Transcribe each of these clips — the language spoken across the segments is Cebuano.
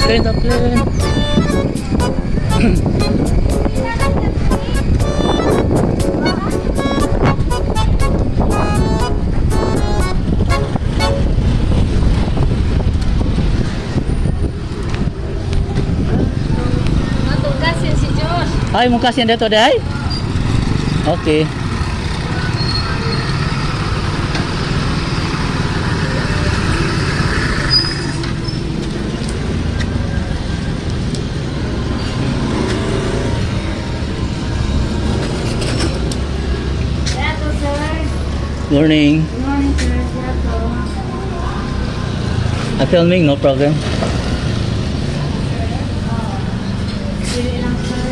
Plane, the plane. Matugasin si Josh. Ay, mong kasi dito day. Okay. Yato, sir. Morning. Good morning, sir. Yato. I filming, no problem. Pili lang, sir.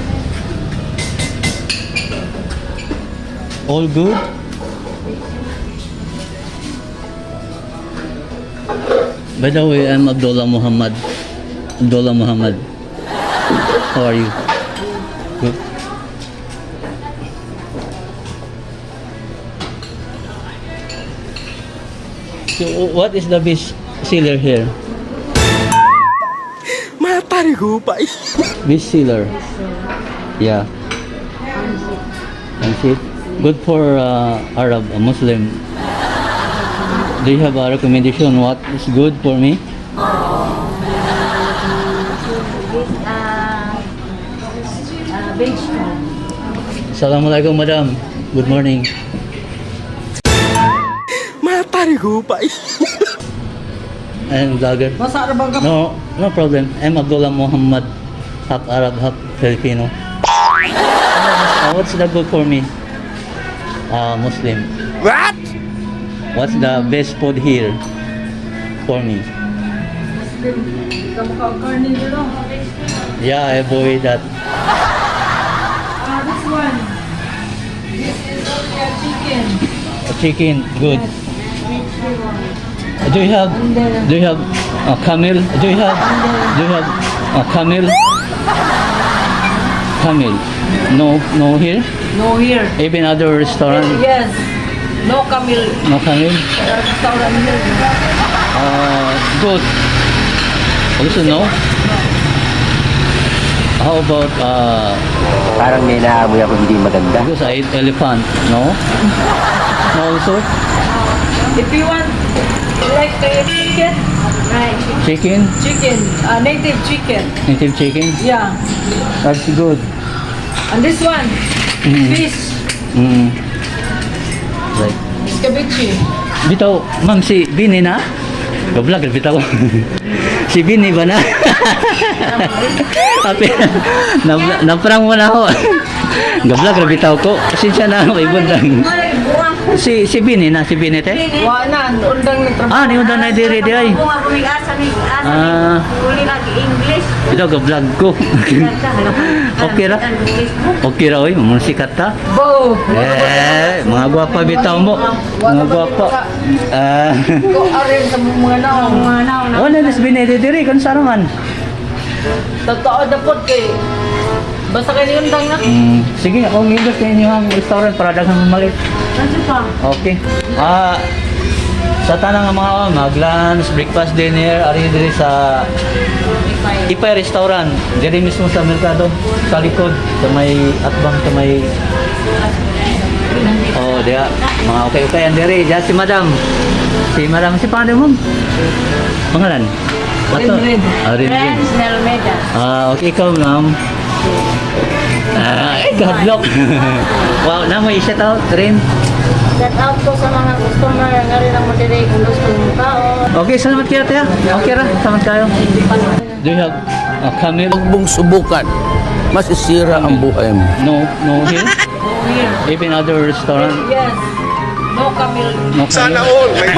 All good? By the way, I'm Abdullah Muhammad. Abdullah Muhammad. How are you? Good. So, what is the best seller here? Matari gupay. Best seller. Yeah. Pansit. Good for Arab, a Muslim. Do you have a recommendation what is good for me? This, vegetable. Assalamualaikum, madam. Good morning. Matari gupay. I'm vlogger. Masa ra bang ka? No, no problem. I'm Abdullah Muhammad, half Arab, half Filipino. What's the good for me? Muslim. What? What's the best food here for me? Muslim. Kamukha ang karne nila. Yeah, I avoid that. Ah, this one. This is only a chicken. Chicken, good. Do you have a camel? Do you have a camel? Camel? No, no here. No here. Even other restaurant, Yes. No camel. no camel. Restaurant here. Good. Also no. How about Parang may naamoy ako hindi maganda. because I eat elephant? No. No also If you want, like to eat chicken, Right. Chicken, chicken, native chicken. Native chicken. Yeah. That's good. And this one, fish, Like escabeche. Bitaw, ma'am, si Bini na? Ga-vlog, bitaw. Si Bini ba na? Happy. Na-prank mo na ako. Ga-vlog, bitaw ko. Pasensya na, may bundang. Si Bini na, si Bini te? Wa na, undang nagtrabaho. Ah, ni undang na diri di ay. Bunga kumig-asa, mig-asa. Ah. Uli lagi English. Bitaw, ga-vlog ko. Okay ra? Okay ra, oy. Mga sikat ta. Bo. Eh, mga gwapa bitaw mo. Mga gwapa. Ah. Ko arin sa mga naong. Mga naon na. Wala na si Bini diri, kung saan man. Totoo dapot kay basta kay ni undang na. Sige, akong indot sa inyo ang restaurant para daghang mamalit. Nandiyo pa. Okay. Ah, sa tanang nga mga mag-lunch, breakfast, dinner, ari diri sa Ipay Restaurant, diri mismo sa merkado, sa likod, sa may atbang, sa may. Oh, diya. Mga okay-okay ang diri. Diya si Madam. Si Madam, si paano mo? Pangalan? Ato? Rin Rin. Ah, Rin Rin. Friends Nelmeda. Ah, okay, ikaw, ma'am. Ah, God luck. Wow, na mo i-shout out, Rin. Shout out ko sa mga customer nga rin ang madiri kung gusto mong kaon. Okay, salamat kayo, Tia. Okay ra, salamat kayo. Do you have a camel? Huwag mong subukan. Masisira ang buhay mo. No, no here? No here. Even other restaurant? Yes. No camel. No camel? Sana all. May